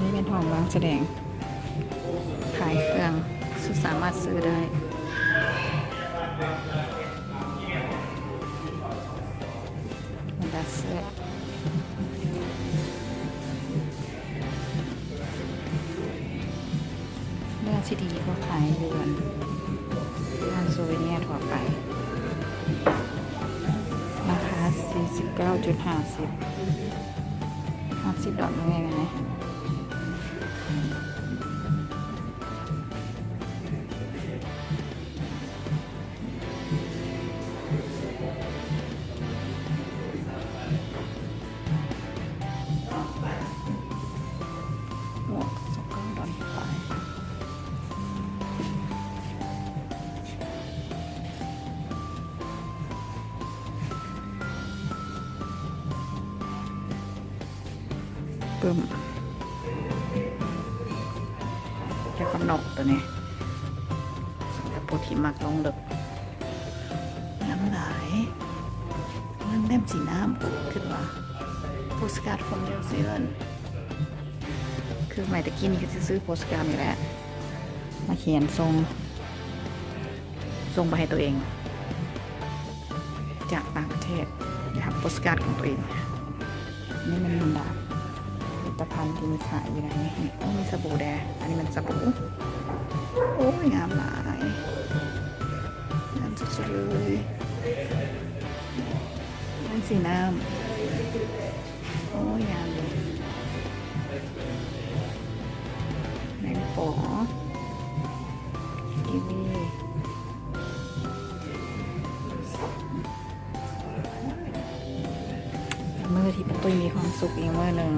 ນີ້ແມ່ນຫ້ອງວາງສະແດງ ຂາຍເຄື່ອງ ສາມາດຊື້ໄດ້ ບັນດາເສື້ອ ເນື້ອຊິດີກວ່າຂາຍຢູ່ອັນຮ້ານຊູວີເນຍທົ່ວໄປ. ລາຄາສີ່ສິບເກົ້າຈຸດຫ້າສິບ ຫ້າສິບດອນ ເບິ່ງງ່າຍໆ. ໝວກຊາວເກົ້າດອນປາຍ. ປຶ້ມ ແກ້ວກັບນົກໂຕນີ້ ສຳລັບຜູ້ທີ່ມັກລົງເລິກ. ງາມຫຼາຍ ເບິ່ງແຕ້ມສີນ້ຳ ຄິດວ່າໂປສກາດຂອງນິວຊີແລັນ ຄືສະໄໝແຕ່ກີ້ນີ້ກໍຊິຊື້ໂປສກາດນີ້ແຫຼະ ມາຂຽນສົ່ງ ສົ່ງໄປໃຫ້ຕົວເອງ ຈາກຕ່າງປະເທດ ໄດ້ຮັບໂປສກາດຂອງຕົວເອງ. ນີ້ແມ່ນບັນດາຜະລິດຕະພັນທີ່ມີຂາຍຢູ່ໃນນີ້. ໂອ້ ມີສະບູແດ່ ອັນນີ້ແມ່ນສະບູ. ໂອ້ຍ ງາມຫຼາຍ ງາມສຸດໆເລີຍ ງາມສີນ້ຳ. ໂອ້ຍ ງາມເດ ແມງປໍ ກີວີ ມື້ທີ່ປ້າຕຸ້ຍມີຄວາມສຸກອີກມື້ໜຶ່ງ.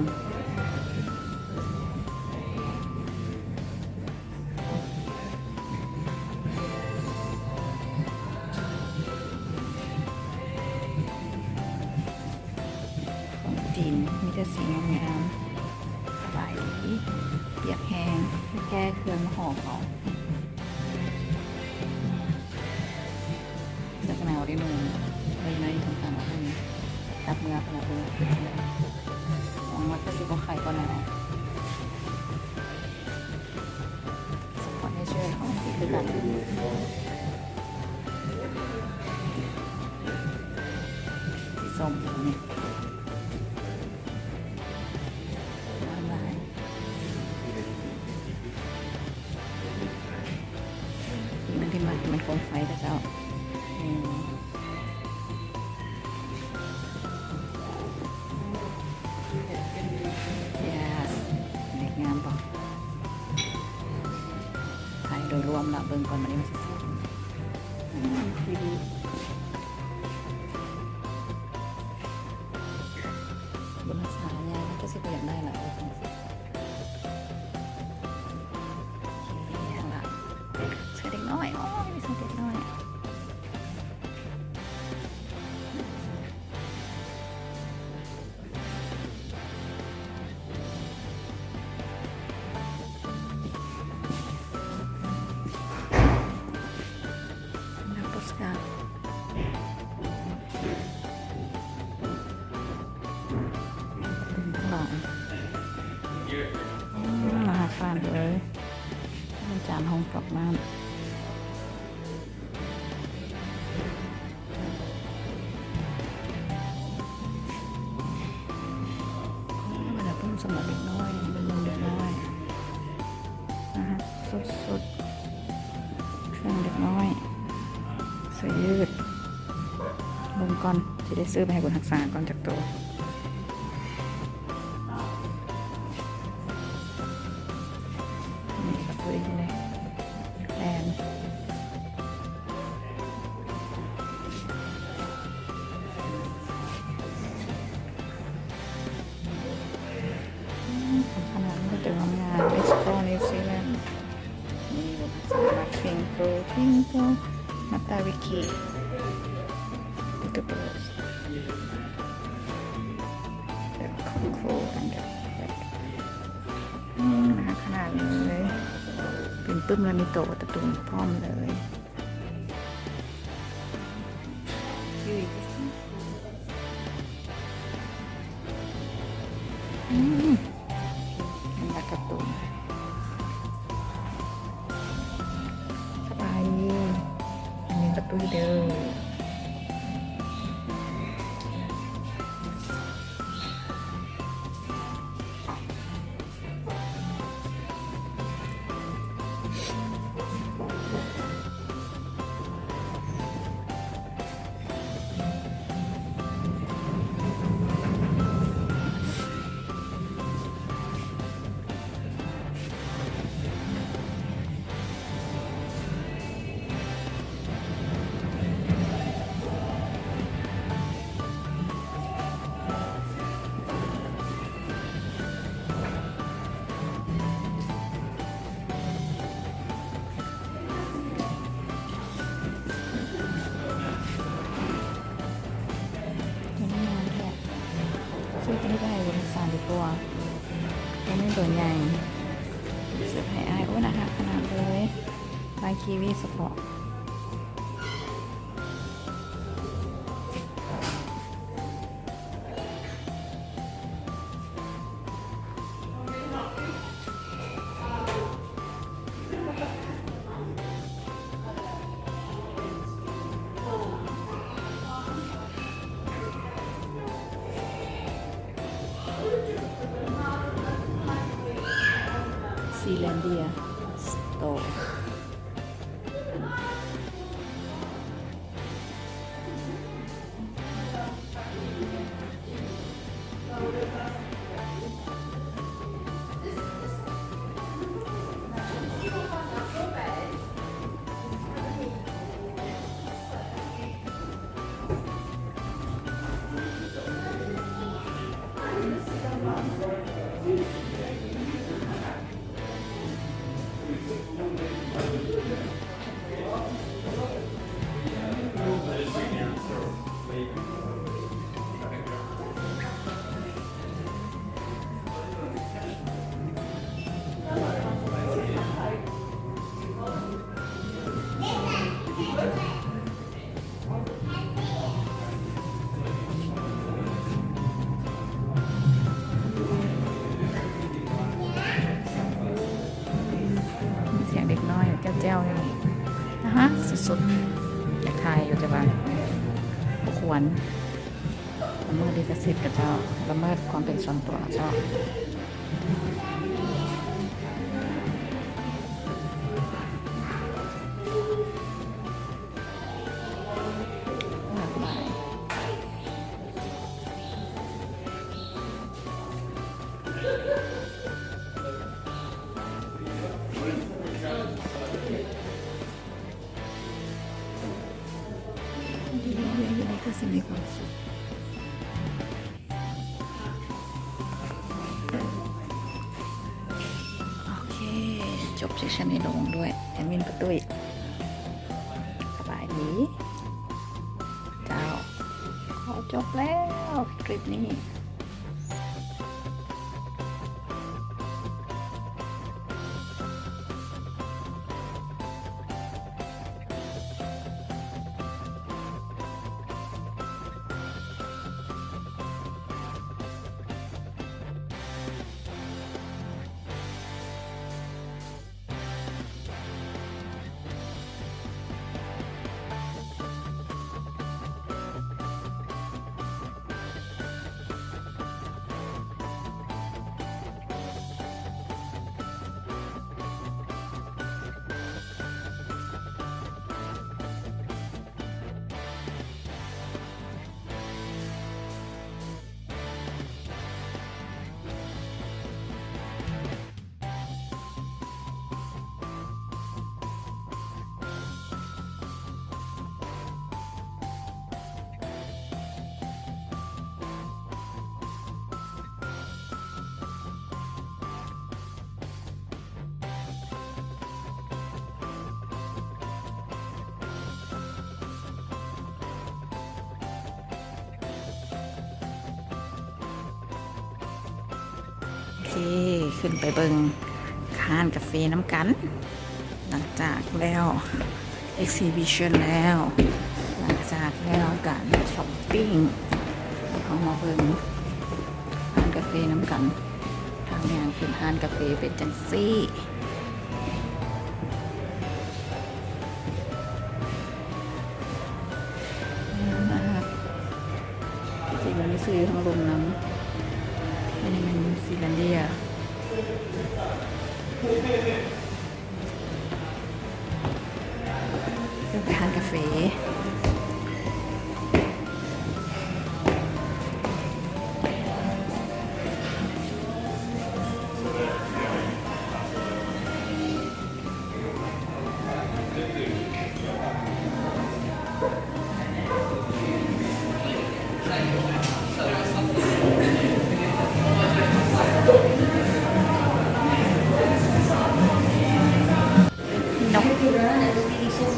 ຂອງຈີນມີແຕ່ສິ່ງງາມໆ ສະບາຍດີ ປຽກແຮງ ແກ່ເຄື່ອງຫໍ່ເຂົາ ເສື້ອກັນໜາວໄດ້ນຸ່ງ ໄດ້ໃນຕ່າງໆ ແລ້ວກໍມີກັບເມືອ ກັບເມືອ ອອກມາກໍຊິບໍ່ໄຄກໍໜາວ. ສະປອດໃນເຊີ ໂອ້ ຄືກັນ ສົ້ມນີ້ ງາມຫຼາຍ. ອີກໜຶ່ງທີ່ມັກແມ່ນໂຄມໄຟເຂົາເຈົ້າ ອືມ. Yes ເດັກງາມບໍ່? ຖ່າຍໂດຍລວມເນາະ ເບິ່ງກ່ອນ ບັດນີ້ມັນຊິສຸກ ອືມ ບຸນຮັກສາຍາກໍຊິບໍ່ຢາກໄດ້ລະ ໂອເຄ ເອົາລະ ເສື້ອເດັກນ້ອຍ ໂອ້ຍ ມີເສື້ອເດັກນ້ອຍ. ນັກໂປສກາດ ຫຼາຍ ອືມ ລະຫັກປານເອີຍ ອາຈານຫ້ອງກອກນ້ຳ. ເວລາເພິ່ນສຳລັບເດັກນ້ອຍ ເປັນເບິ່ງເດັກນ້ອຍ ອາຫານສົດໆ ເຄື່ອງເດັກນ້ອຍ ເສື້ອຢືດ ເບິ່ງກ່ອນ ຊິໄດ້ຊື້ໄປໃຫ້ບຸນຮັກສາກ່ອນຈັກໂຕ. ນີ້ກໍຕົວເອງເດ້ ແລນ ຂະໜາດມັນກໍຈະງາມໆ Explore New Zealand ມີ Twinkle Twinkle Mattawiki Little Birds The Cocoa and the Red ອືມ ໜາຂະໜາດເລີຍ ປິ່ນປຶ້ມ ແລະ ມີໂຕກາຕູນພ້ອມເລີຍ. ອືມ ບັນຍາກາດ ໂອ້ຍ ໂຕນີ້ໄປໃຫ້ບຸນສານດີກວ່າ ໂຕນີ້ໂຕໃຫຍ່ ຊື້ໃຫ້ອ້າຍ. ໂອ້ຍ ໜ້າຮັກຂະໜາດເລີຍ ລາຍຄີວີສະເພາະ. ຊີແລນເດຍສະໂຕ. ສຽງເດັກນ້ອຍແຈ້ວໆ ນີ້ ອາຮະ ສຸດໆ ຢາກຖ່າຍຢູ່ ແຕ່ວ່າບໍ່ຄວນ ລະເມີດລິຂະສິດຂະເຈົ້າ ລະເມີດຄວາມເປັນສ່ວນຕົວຂະເຈົ້າ. ຫຼາກຫຼາຍ. ຢູ່ໃນນີ້ຄືຊິມີຄວາມສຸກ. ໂອເຄ ຈົບເຊັກຊັນນີ້ລົງດ້ວຍແອດມິນປາຕຸ້ຍ. ສະບາຍດີເຈົ້າ. ຂໍຈົບແລ້ວຄລິບນີ້. ໂອເຄ ຂຶ້ນໄປເບິ່ງຮ້ານກາເຟນຳກັນ. ຫຼັງຈາກແລ້ວ exhibition ແລ້ວ ຫຼັງຈາກແລ້ວການ shopping ເຮົາມາເບິ່ງຮ້ານກາເຟນຳກັນ. ທາງຍ່າງຂຶ້ນຮ້ານກາເຟເປັນຈັ່ງຊີ້. ງາມມາກ. ທີ່ຈິງມັນມີຊື່ຢູ່ທາງລຸ່ມນຳ. ອັນນີ້ແມ່ນຊີແລນເດຍ. ເດີນໄປຮ້ານກາເຟ.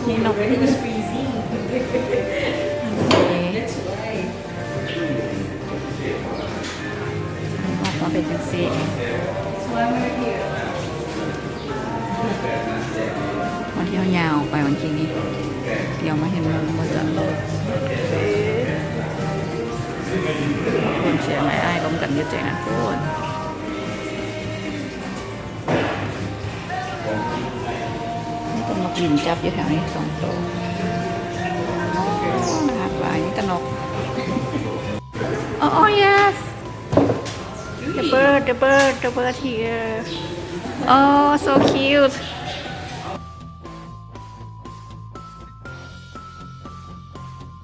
ມີນົກ ມີນົກ. ໂອເຄ ໂອເຄ ໂອເຄ. ຢູ່ໃຈນັ້ນພຸ້ນ. ມີແຕ່ນົກບິນຈັບຢູ່ແຖວນີ້ສອງໂຕ. ໂອ້ ໜ້າຮັກຫຼາຍ ມີແຕ່ນົກ. ໂອ້ ໂອ້ yes. The bird, the bird, the bird here. Oh, so cute.